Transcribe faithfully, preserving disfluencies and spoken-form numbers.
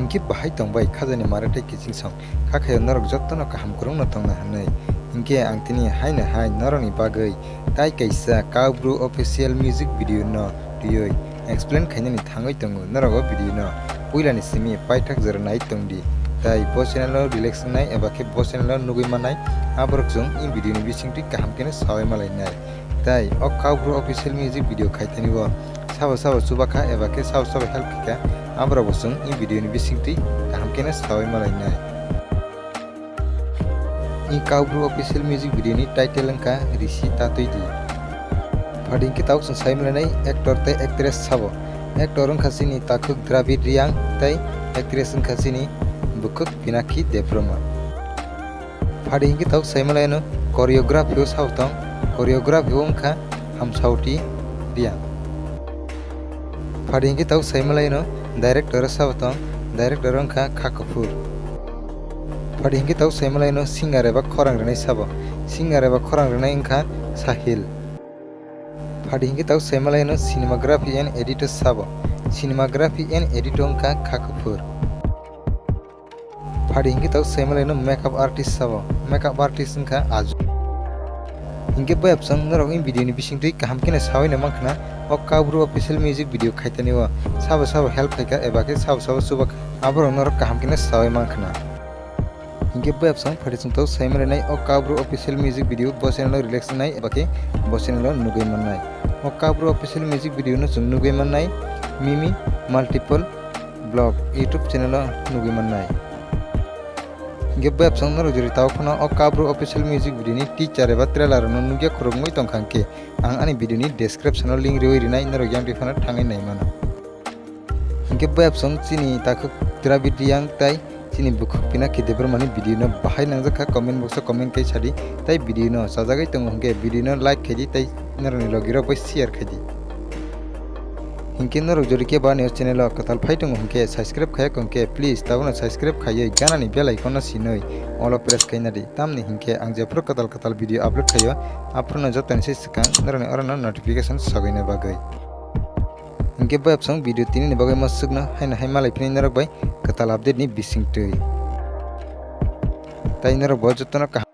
Khe bahai tongbai khajani mare tei kiching song, kha khayo norok jotono kaham kwrwngno tongna hwnwi. Hinkhe ang tini haino hai norokni bagwi tai kaisa Kaubru official music video no twiwi explain khainani thangwi tongo. Norok o video no puilani simi paithak jora nai tongdi, tai bo channel o relax wngnai eba khe bo channel o nugwi mannai aborok chwng i video ni bisingtwi kaham kheno sawi malainai. Tai o Kaubru official music video khaitani o sabo sabo chubakha eba khe sabo sabo help khaikha, aborok bo chwng i video ni bisingtwi kaham kheno sawi malainai. I Kaubru official music video ni title wngkha Risi Tatwi Di. Phadi hinkhe tabuk chwng sai malainai actor tei actress sabo. Actor wngkha chini Takhuk Dravid Reang tei actress wngkha chini Bukhuk Pinakhi Debbarma. Phadi hinkhe tabuk sai malaino choreography o sabo tong, choreography o wngkha Hamsaoti Reang. Phadi hinkhe tabuk sai malaino director o sabo tong, director wngkha Kha Kapoor. Phadi hinkhe tabuk sai malaino singer eba khorang rwnai sabo, singer eba khorang rwnai wngkha Sahil. Phadi hinkhe tabuk sai malaino cinematography and edit o sabo, cinematography and edit o wngkha Kha Kapoor. Phadi hinkhe tabuk sai malaino makeup artist sabo, makeup artist wngkha Aju. Hinkhe bayapsong norok in video ni bisingtwi kaham kheno sawi no mankha na, o Kaubru official music video khaitani o sabo sabo help khaikha eba khe sabo sabo chubakha, aborok norok kaham kheno sawi mankha na. Hinkhe bayapsong phadi chwng tabuk sai malainai o Kaubru official music video bo channel o relax wngnai eba khe bo channel o nugwi mannai. O Kaubru official music video no chwng nugwi mannai Mimi Multiple Vlog YouTube channel o nugwi mannai. Hinkhe bayapsong norok jori tabuk phano o Kaubru official music video ni teaser eba trailer no nugya khurukmui tongkha hinkhe ang ani video ni description o link riwi rinai, norok yang twi phano thangwi nai mano. Hinkhe bayapsong chini Takhuk Dravid Reang tai chini Bukhuk Pinakhi Debbarma ni video no bahai nangjakha, comment box o comment khe sadi, tai video no chajagwi tongo hinkhe video no like khaidi tai norokni logirok bai share khaidi. Hinkhe norok jodi khe bo ani o channel o kwtal phai tongo hinkhe subscribe khaiya kong khe please tabukno subscribe khaiwi ganani bell icon no sinwi all o press khaina di, tamni hinkhe ang jephuru kwtal kwtal video upload khaio aphuru no jotoni se swkang norokni oro no notification sogwina bagwi. Hinkhe bayapsong video tini ni bagwi masukno haino hai malai phini norok bai kwtal update ni bisingtwi. Tai norok bo jotono kaham